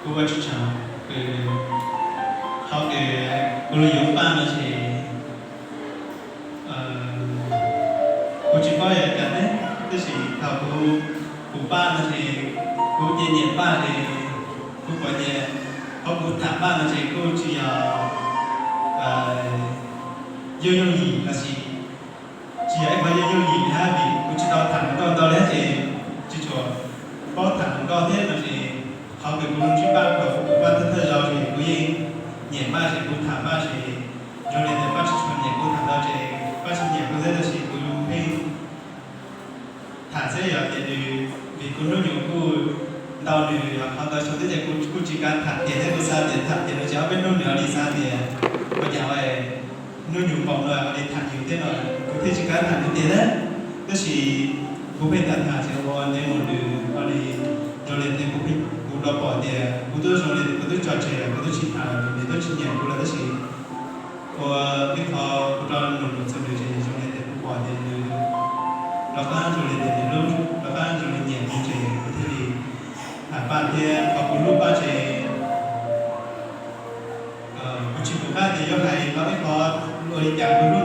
Kuv ua tsis tau, kuv, qhov kws kuv lug yuav Paj no ces kuv tsis paub yog cas thiab, tab sis thaum kuv, kuv pum Paj no ces kuv cia nyiam Paj ces kuv pom tias qhov kuv tham Paj no ces kuj tsis yog yooj yooj yim los sis tsis yog ib qho yooj yooj yim hab vim kuv tsis tau tham hluas nkauj ntau li ces tsis tshua paub tham hluas nkauj thiab no ces qhov kws kuv lug ntsib Paj kuv pum Paj thawj thawj zaug ces kuv yeej nyiam Paj ces kuv tham Paj ces zoo li tias Paj tsis tshua nyiam kuv tham ntau ces Paj tsis nyiam kuv thiab tab sis kuv pheej tham xwb yog tias nws, vim kuv hnub nyoog kuj ntau nws yog qhov ntau xyoo thiab ces kuv kuj tsis kam tham tiag thiab kuv xav tias tham tiag no ces ob peb hnub nws ho li xav tias ua cas hnub nyoog npaum no ho li tham yus thiab no kuv thiaj tsis kam tham nws tiag thiab. Tab sis kuv pheej tham tham ces ua ntev mus nws ho li zoo li tias kuv pheej, kuv rov pom tias kuv twb zoo li tias kuv twb tso tseg lawm, kuv twb tsis tham lawm, nws twb tsis nyiam kuv lawm tab sis ua ib qho kuv rov nug nws txog nws ces zoo li tias kuv pom tias nws rov qab zoo li tias nws hlub, rov qab zoo li nyiam kuv ces kuv thiaj li tham Paj thiab qhov kuv hlub Paj ces kuv tsis pum qab tias yuav hais tau ib qho ua li cas kuv hlub